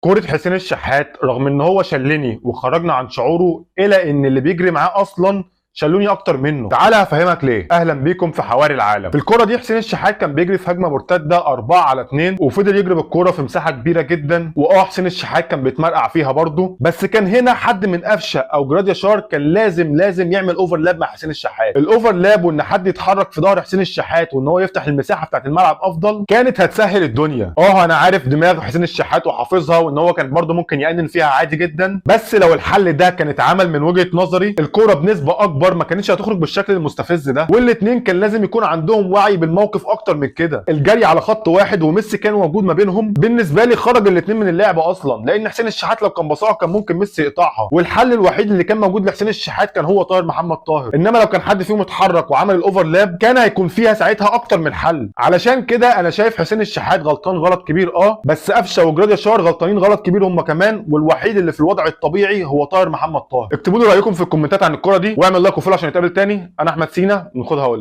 كرة حسين الشحات رغم ان هو شلني وخرجنا عن شعوره، الا ان اللي بيجري معاه اصلا شلوني اكتر منه. تعالى هفهمك ليه. اهلا بيكم في حواري العالم. في الكرة دي حسين الشحات كان بيجري في هجمة مرتدة 4-2، وفضل يجري بالكرة في مساحة كبيرة جدا، حسين الشحات كان بيتمرقع فيها برضه، بس كان هنا حد من قفشه او جراديشار كان لازم يعمل overlap مع حسين الشحات. ال overlap وان حد يتحرك في ظهر حسين الشحات وان هو يفتح المساحة بتاعت الملعب افضل، كانت هتسهل الدنيا. انا عارف دماغ حسين الشحات وحافظها، وان هو كان برضه ممكن يأنن فيها عادي جدا، بس لو الحل ده كان اتعمل من وجهه نظري الكورة بنسبة اكبر ما كانتش هتخرج بالشكل المستفز ده، والاثنين كان لازم يكون عندهم وعي بالموقف اكتر من كده. الجري على خط واحد وميسي كان موجود ما بينهم، بالنسبة لي خرج الاثنين من اللعبة اصلا، لان حسين الشحات لو كان بصاها كان ممكن ميسي يقطعها، والحل الوحيد اللي كان موجود لحسين الشحات كان هو طاهر محمد طاهر، انما لو كان حد فيهم اتحرك وعمل ال overlap كان هيكون فيها ساعتها اكتر من حل. علشان كده انا شايف حسين الشحات غلطان غلط كبير، بس قفشه وجراديشار غلطانين غلط كبير هم كمان، والوحيد اللي في الوضع الطبيعي هو طاهر محمد طاهر. اكتبوا لي رايكم في الكومنتات عن الكره دي، واعمل like و follow عشان نتقابل تاني. انا احمد سينا من خدها اقول.